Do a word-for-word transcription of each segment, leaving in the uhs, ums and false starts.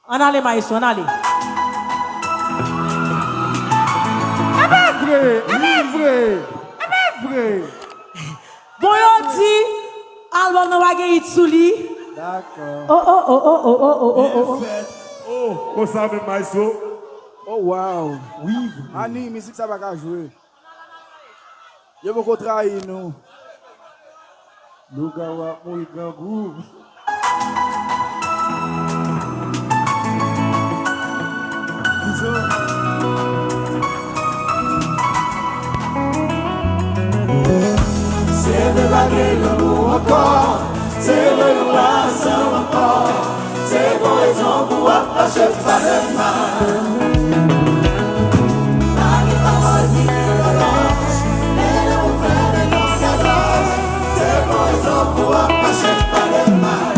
Ann ale, maestro, ann ale. E pa vre, e pa vre, e pa vre. Bon, yo di, albòm nan pa gen hit sou li. Dakò. Oh, oh, oh, oh, oh, oh, oh, oh, oh. Byen fèt. Oh, konsa menm, maestro. Oh, wow. Wi, vre. Ani, mizik sa pa ka jwe. Yo poko trayi nou. Lougawou ap mouri grangou. Tizon. Se vre pa gen lanmou ankò. Se vre nou pa ansanm ankò. Se bon rezon pou w ap mache pale mal. Pa gen pawòl ki pi lòlòj, men lè ou fèmen nan gadòj, se bon rezon pou w ap mache pale mal.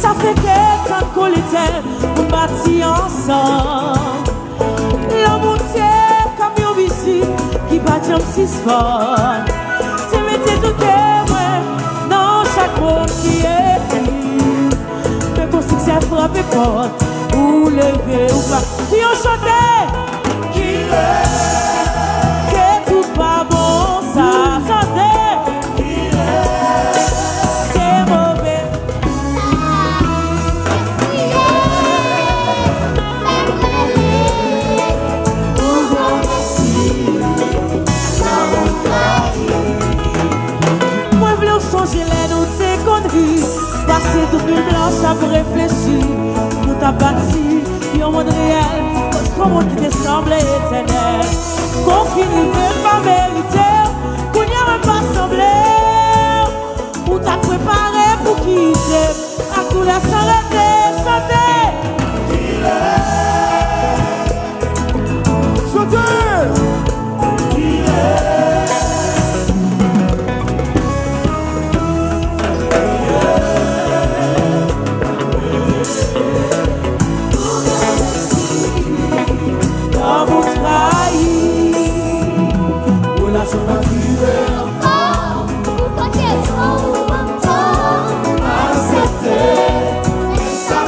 Sa fè kè tann kou letèn pou n bati ansanm. Lanmou te kòm yon mizik ki pa janm sispann. Te mete tout kè mwen nan chak mo ki ekri. Men kon siksè frape pòt ou leve ou pa. Ki yon chante! Kilè te tout pa bon sa chante. Kilè te move. Mwen vle w sonje lè nou te konn ri, pase tout nuit blanch ap reflechi. Nou t ap bati yon mond reyèl, konstwi yon mond ki te sanble etènèl. Konfini menm pa merite w, kounye a menm pa sanble w. Ou t ap prepare pou kite m ak doulè san rete chante. Chante! Lanmou trayi. Relasyon pa dire ankò. Ou kote tro ou antan. Aksepte. Sa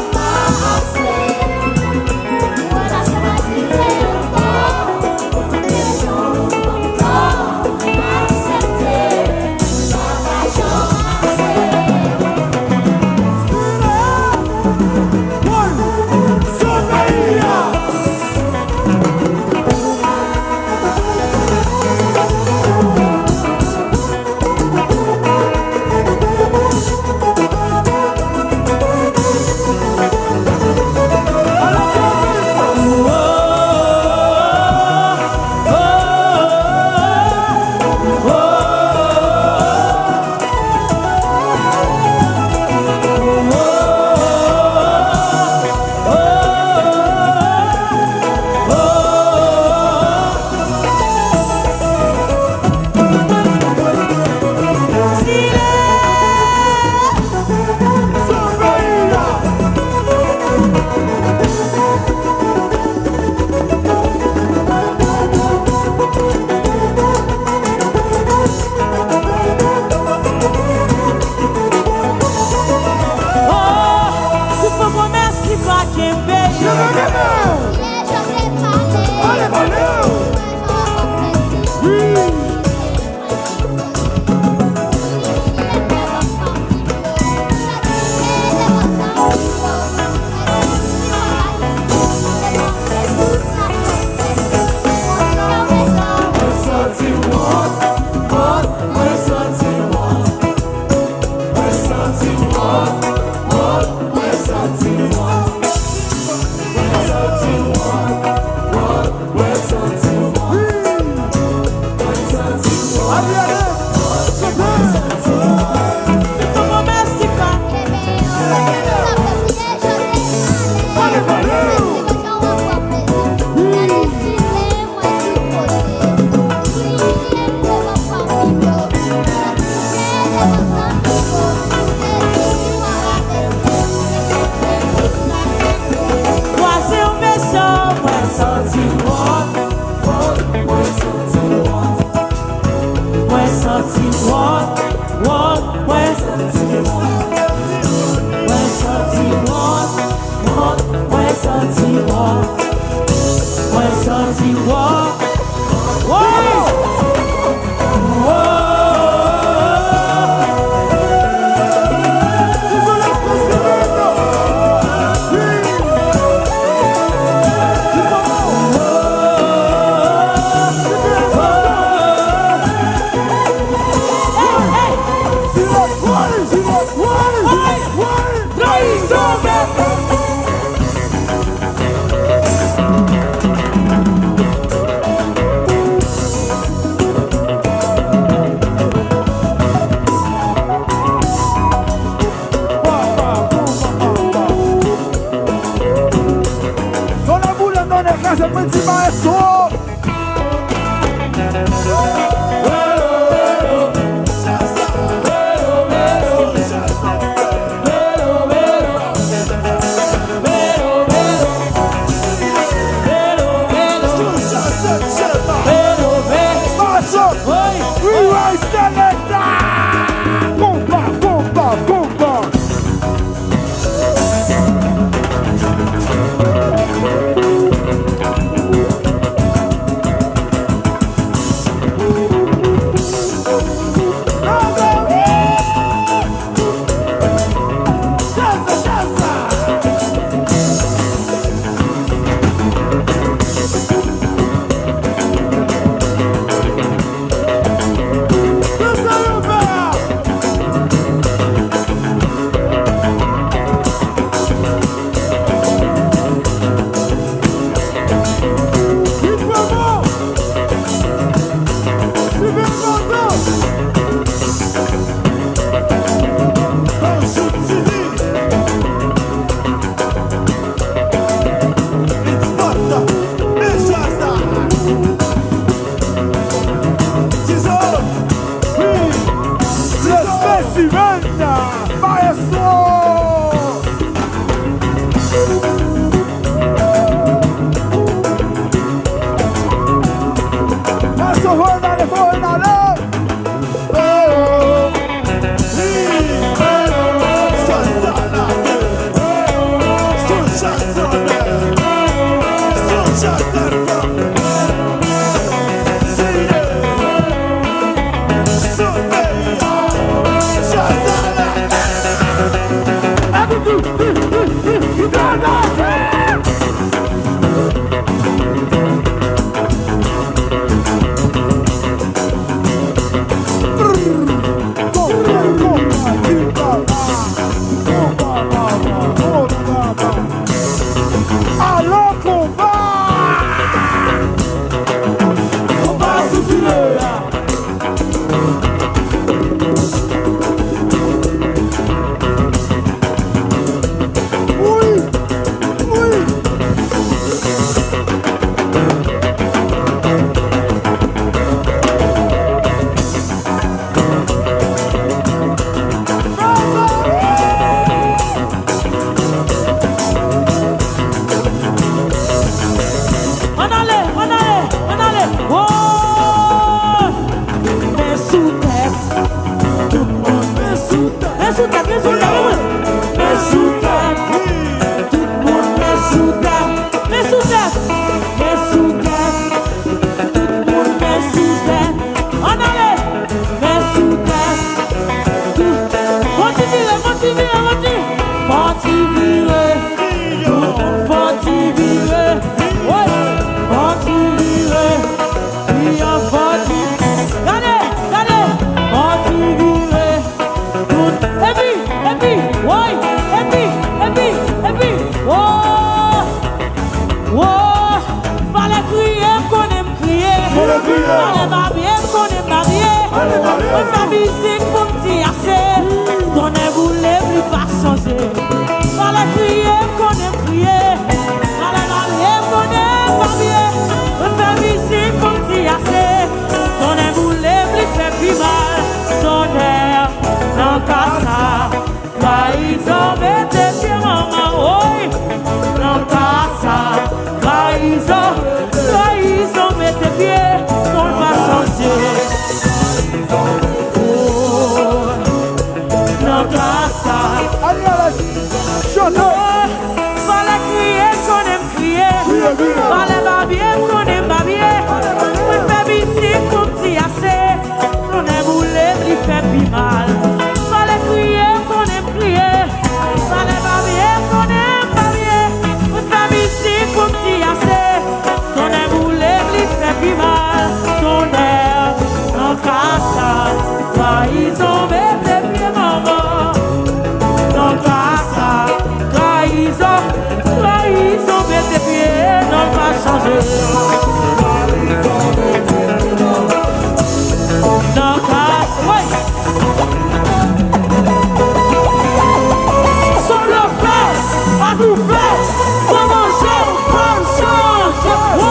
Mwen di maestro. Konba, konba, konba. Respè Simen, maestro! Maestro, fò n ale, fò n ale! Alò konba! Konba sou file a! Wi! Wi! Ann ale, ann ale, ann ale. Woy! Men sou tèt. Tout moun men sou tèt. Men sou tèt, men sou tèt, men sou tèt. Men sou tèt. Tout moun men sou tèt. Men sou tèt. Men sou tèt. Tout moun men sou tèt. Ann ale. Men sou tèt. Tout. Kontinye, kontinye, kontinye. Fò ti vire. Tout moun fò ti vire. Wi. Fò ti vire. Wi, an fò ti. Gade, gade. Fò ti vire. Tout. Epi, epi, woy. Epi, epi, epi. Wo. Wo. Fale kriye, m konnen m kriye. Fale babye, m konnen m babye. Mwen fè mizik pou m di ase. Tonnè boule m, li pa chanje. Fale kriye, m konnen m kriye. Fale babye, m konnen m babye. Mwen fè mizik pou m di ase. Tonnè boule m, li fè pi mal. Tonnè nan kasa. Trayizon mete pye manman, woy. Nan kasa, trayizon, trayizon mete pye, non l pa chanje. Woy. Nan kasa. Chante. Fale kriye, konnen m kriye. Fale babye, konnen m babye. Mwen fè mizik pou m di ase. Tonnè boule m, li fè pi mal. Fale kriye, konnen m kriye. Fale babye, konnen m babye. Mwen fè mizik pou m di ase. Tonnè boule m, li fè pi mal. Tonnè nan kasa. Trayizon mete pye manman. Nan kasa. Trayizon, trayizon mete pye, non l pa chanje. Nan kasa, woy. Solo fè, atoufè, pran manje, pran chanje.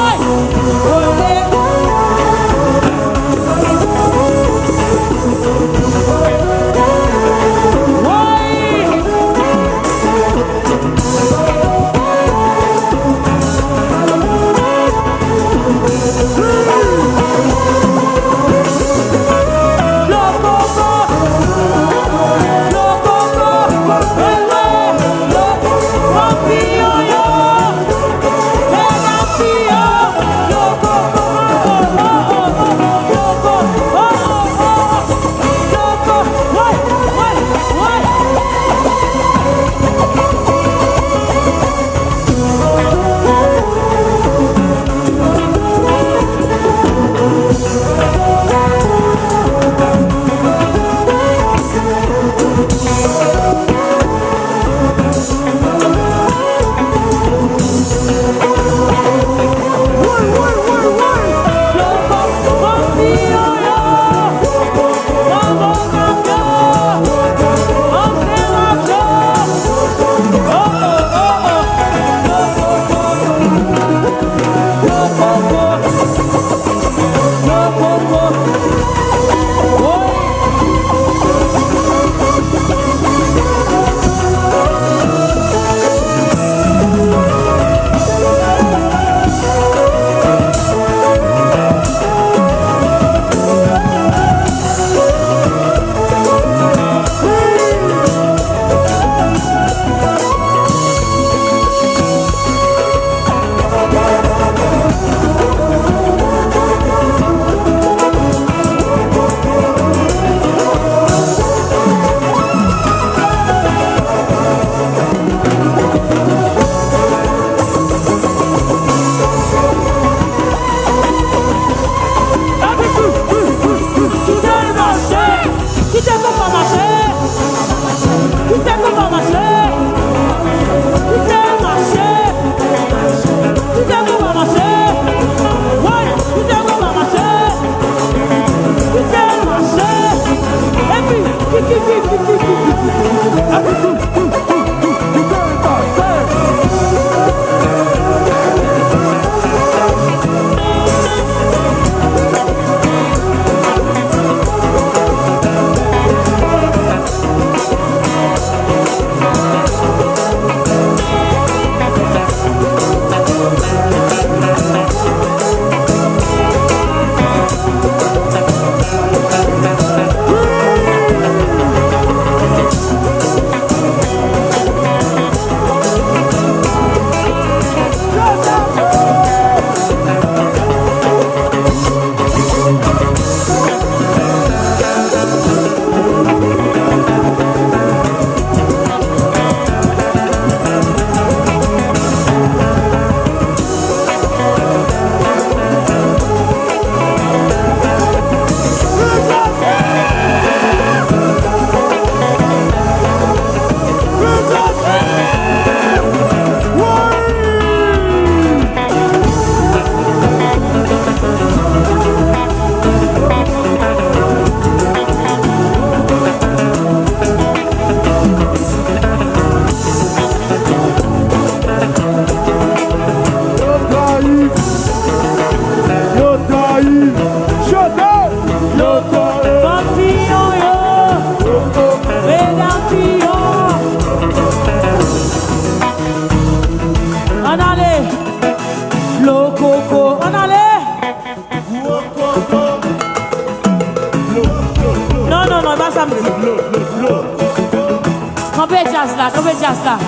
Kanpe djaz la, kanpe djaz la.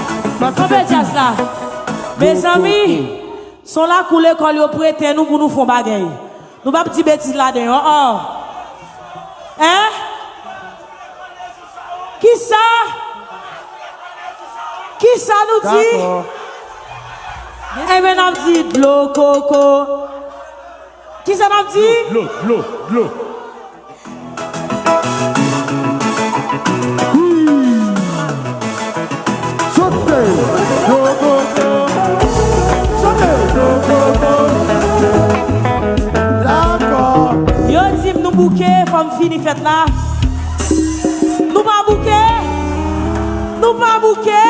Kanpe djaz la. Mezanmi, se yon lakou lekòl yo prete nou pou nou fè yon bagay. Nou p ap di betiz ladan, oh, oh. Hein? Kisa? Kisa nou di? Dakò. Enben, n ap di dlo koko. Kisa n ap di? Dlo, dlo, dlo. Sote! Dlo koko! Sote! Dlo koko! Dakò! Yo di m nou bouke, fò m fini fèt la. Nou pa bouke! Nou pa bouke!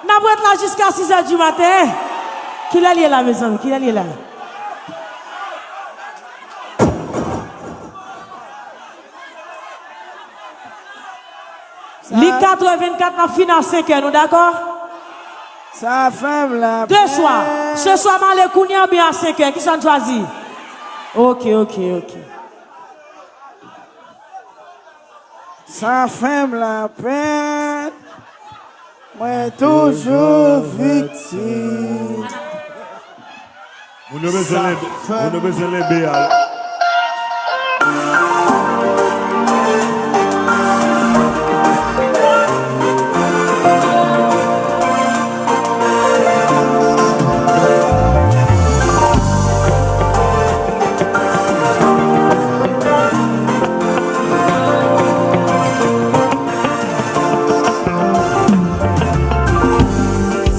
N ap ret la jiska sis è di maten. Kilè l ye la, mezanmi? Kilè l ye la? Li katrè vennkat, n ap fini a senk è, nou dakò? Sa fè m lapenn. De swa. Se swa m ale kounye a oubyen a senk è? Kisa n chwazi? Ok, ok, ok. Sa fè m lapenn. Mwen toujou viktim. Moun yo bezwen lenbe, moun yo bezwen lenbe a.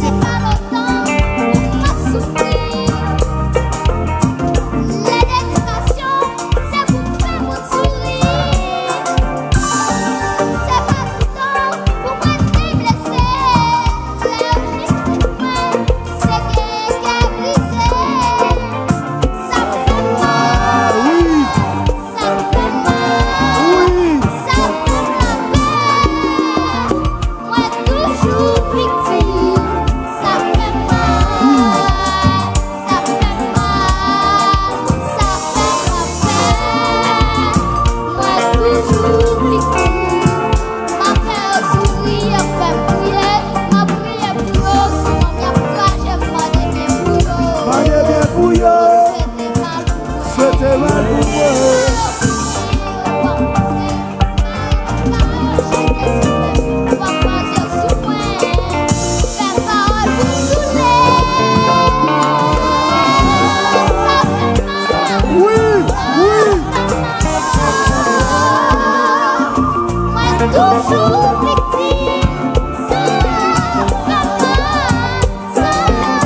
Se pa lontan ou p ap soufri. Lè dedikasyon, se pou fè moun souri. Se pa lontan ou mwen te blese. Lè ou vin kote mwen, se gen kè brize. Sa fè m mal. Sa fè m mal. Sa fè m lapè. Mwen toujou viktim. Sa fè m mal. Sa fè m mal. Sa fè m lapè. Mwen toujou viktim. M ap fè yo souri, y ap fè m kriye. M ap priye pou yo, souvan y ap krache m, mande byen pou yo. Mande byen pou yo. Swete mal pou mwen. Swete mal pou mwen. Pawòl yo jete sou mwen, pawòl yo jete sou mwen. Fè pawòl ou soule. Sa fè mal. Wi, wi. Mwen toujou viktim. Sa fè mal. Sa fè mal. Sa fè mal.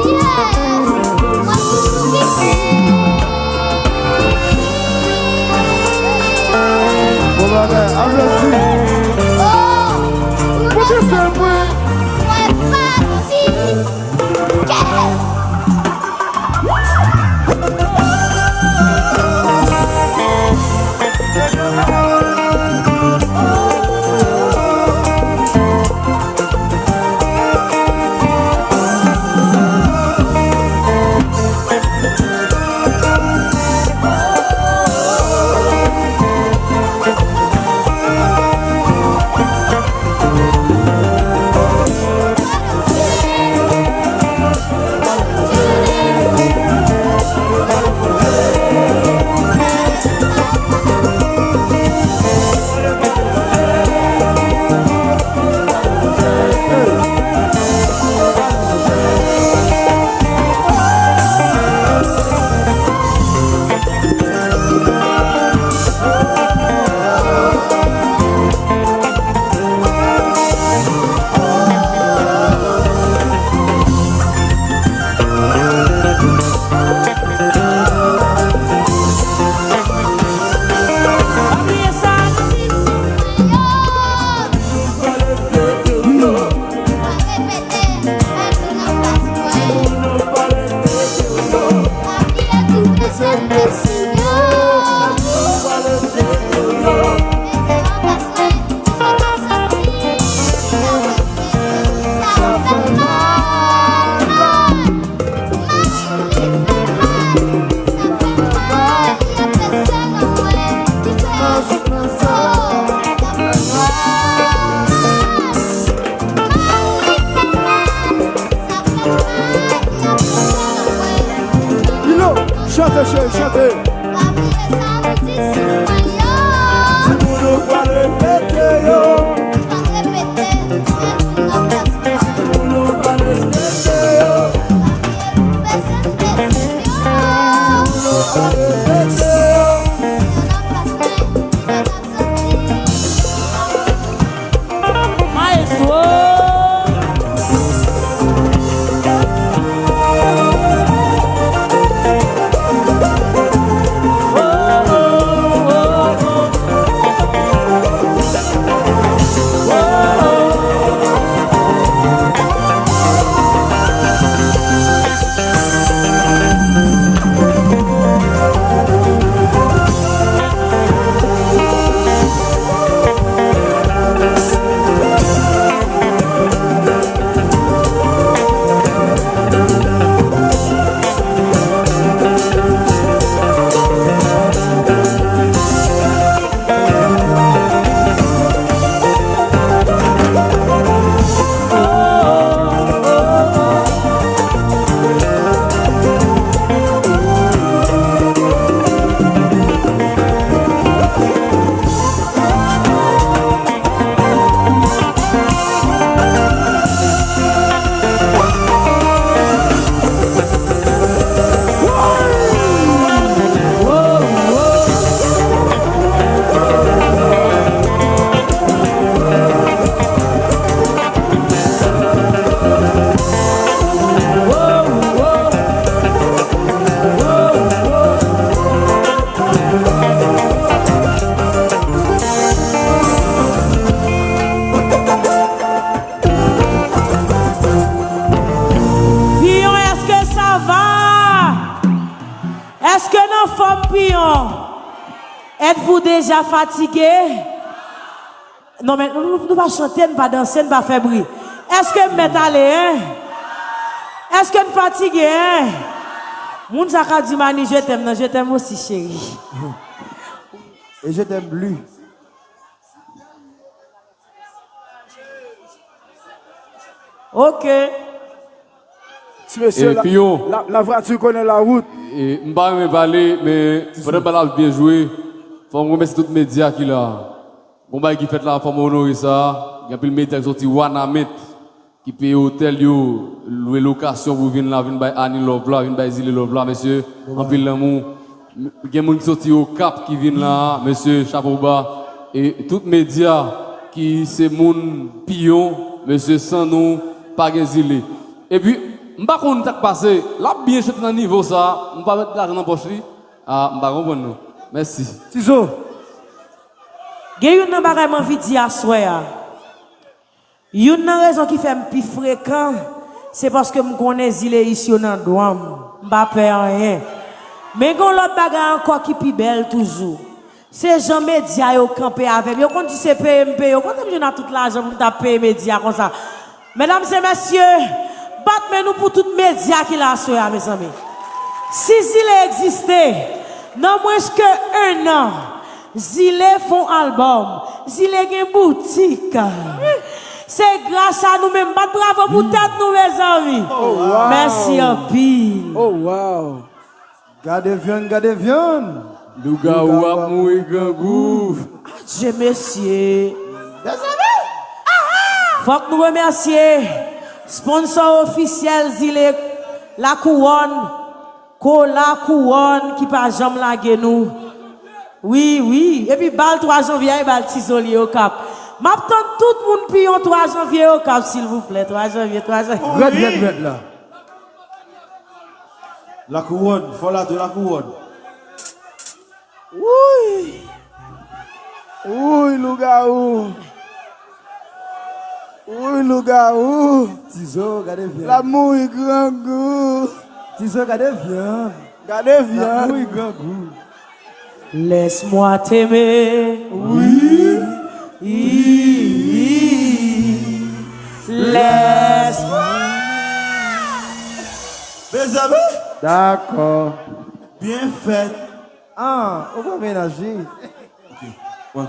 Yeah. Mwen Chante. Pa bliye sa nou di sou mwen yo. Timoun nou pral repete yo. Nou pral repete, men nou nan plas mwen. Timoun nou pral repete yo. Pa bliye nou peze, peze yo. Timoun nou pral repete yo. Yo nan plas mwen, yo nan plas mwen. Maestro! Piyon, èske sa va? Èske n anfòm, Piyon? Êtes-vous déjà fatigué? Non, men nou, nou, nou pa chante, nou pa danse, nou pa fè bri. Èske m mèt ale, en? Èske n fatige, en? Moun sa k ap di Mani, je t'aime nan, je t'aime aussi, chérie. Et je t'aime plus. Ok. Ti mesye, la, la, la voiture connaît la route. E, m pa renmen pale, men pandan bal ap byen jwe, fò m remèsye tout medya ki la. Gon bagay ki fèt la, fò m onore sa. Gen anpil medya ki soti Wanament, ki peye otèl yo, lwe lokasyon pou vin la, vin bay Ani love la, vin bay Zile love la, mesye, anpil lanmou. M-, gen moun ki soti Okap ki vin la, mesye, chapo ba. E tout medya ki se moun Piyon, mesye, san nou, pa gen Zile. Epi, m pa konn sa k pase, l ap byen chante nan nivo sa, m pa met lajan nan pòch li. A, m pa konprann non. Mèsi. Tizo. Gen youn nan bagay m anvi di aswè a. Youn nan rezon ki fè m pi frekan, se paske m konnen Zileyis yo nan dwa m. M pa pè anyen. Men gen yon lòt bagay ankò ki pi bèl toujou. Se jan medya yo kanpe avè m. Yo konn di se peye m peye yo. Kote m jwenn ak tout lajan pou m ta peye medya konsa? Medam e mesye, bat men nou pou tout medya ki la aswè a, mezanmi. Si Zile egziste, nan mwens ke en an, Zile fè yon albòm, Zile gen boutik. Se gras a nou menm. Bat bravo pou tèt nou, mezanmi. Oh, wow. Mèsi anpil. Oh, wow. Gade vyann, gade vyann. Lougawou ap mouri grangou. Adje, mesye. Mezanmi. Fòk nou remèsye sponsò ofisyèl Zile, Lakouwòn. Kola Kouwòn ki pa janm lage nou. Wi, wi. Epi bal twa janvye a, e bal Tizo li Okap. M ap tann tout moun Piyon twa janvye Okap, silvouplè. Twa janvye, twa janvye. Rèd, rèd, rèd la. Lakouwòn, fò lage Lakouwòn. Wouy! Wouy, lougawou! Wouy, lougawou! Tizo, gade vyann. L ap mouri grangou. Tizo, gade vyann. Gade vyann. L ap mouri grangou. Laisse-moi t'aimer. Wi. Laisse-moi. Mezanmi. Dakò. Byen fèt. Ah, ou pran mennaj li. Ok. Bon.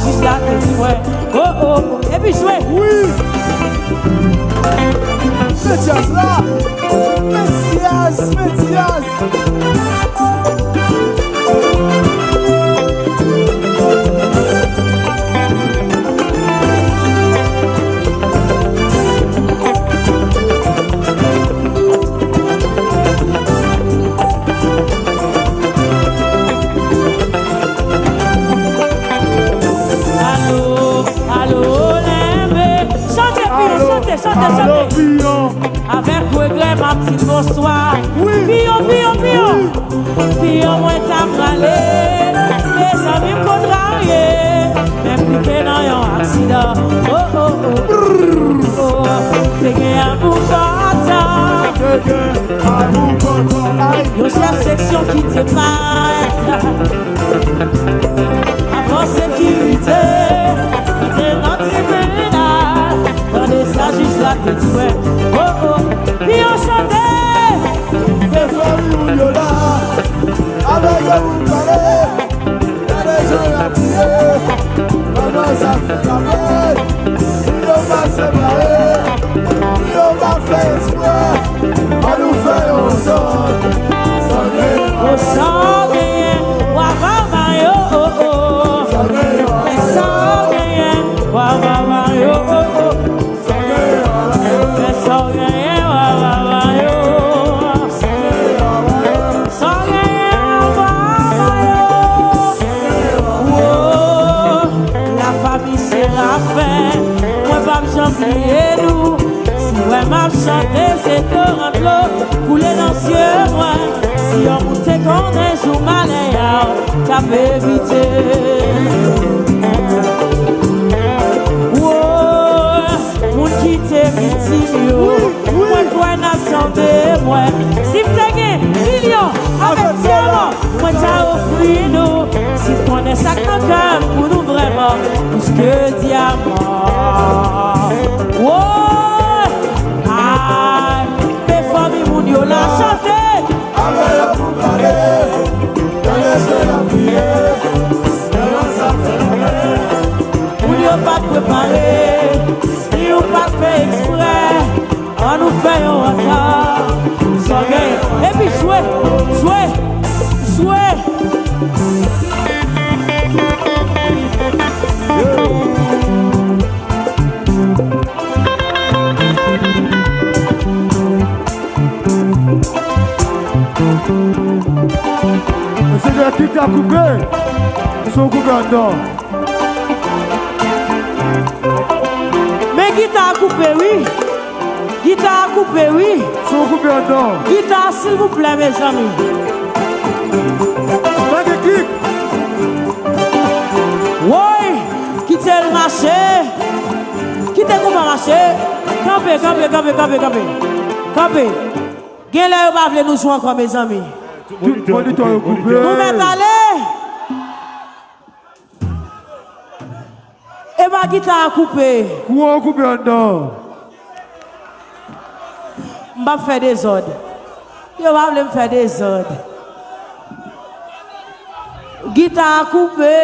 Jis la te di mwen, oh, oh, oh. Epi jwe. Wi. Men djaz la. Men djaz, men djaz. Alo, alo, lenbe. Chante, Piyon, chante, chante, chante. Avèk regrè, m ap di bonswa. Wi. Piyon, Piyon, Piyon. Wi. Piyon, mwen ta prale. Mezanmi, m kontrarye. Men m pike nan yon aksidan. Oh, oh, oh. Oh, te gen yon boukòta. Te gen yon boukòta. Ay. Yon chèf seksyon ki te parèt. Avan sekirite, te nan tribinal. Tande sa jij la te di mwen. Oh, oh, Piyon chante. Ke fanmi moun yo la. Avèk yo pou pale. Gade jan y ap kriye. Kòman sa fè la pè. Si yo pa separe, si yo pa fè eksprè, ann nou fè yon zòn. San genyen. O san genyen, w ap anba yo, oh, oh. San genyen. Men san genyen, w ap anba yo, oh, oh. Men san genyen, w ap anba yo. San genyen, w ap anba yo. Wo, lafanmi Serafen, mwen p ap janm bliye nou. Si w wè m ap chante, se toran dlo koule nan zye mwen. Si yon moun te konnen jou malè a, w t ap evite. Wo, moun ki te viktim yo, mwen kwè n ap tande mwen. Si m te gen milyon avèk dyaman, mwen ta ofri nou. Si w konnen sa k nan kè m pou nou vrèman, plis ke dyaman. Woy! Ay! Men fanmi moun yo la chante! Avè yo pou pale, tande jan y ap kriye, tèlman sa fè lanmè. Moun yo pa t prepare, ni yo pa t fè eksprè. Ann nou fè yon antan. San genyen. Epi jwe, jwe, jwe. Mesye, gita koupe. Son koupe anndan. Men gita a koupe, wi. Gita a koupe, wi. Son koupe anndan. Gita a, silvouplè, mezanmi. Pa gen kik. Woy, kite l mache. Kite konpa mache. Kanpe, kanpe, kanpe, kanpe, kanpe. Kanpe. Genlè yo pa vle nou jwe ankò, mezanmi. Tout monitè yo koupe. Nou mèt ale. Epa gita a koupe. Kouran koupe anndan. M p ap fè dezòd. Yo pa vle m fè dezòd. Gita a koupe.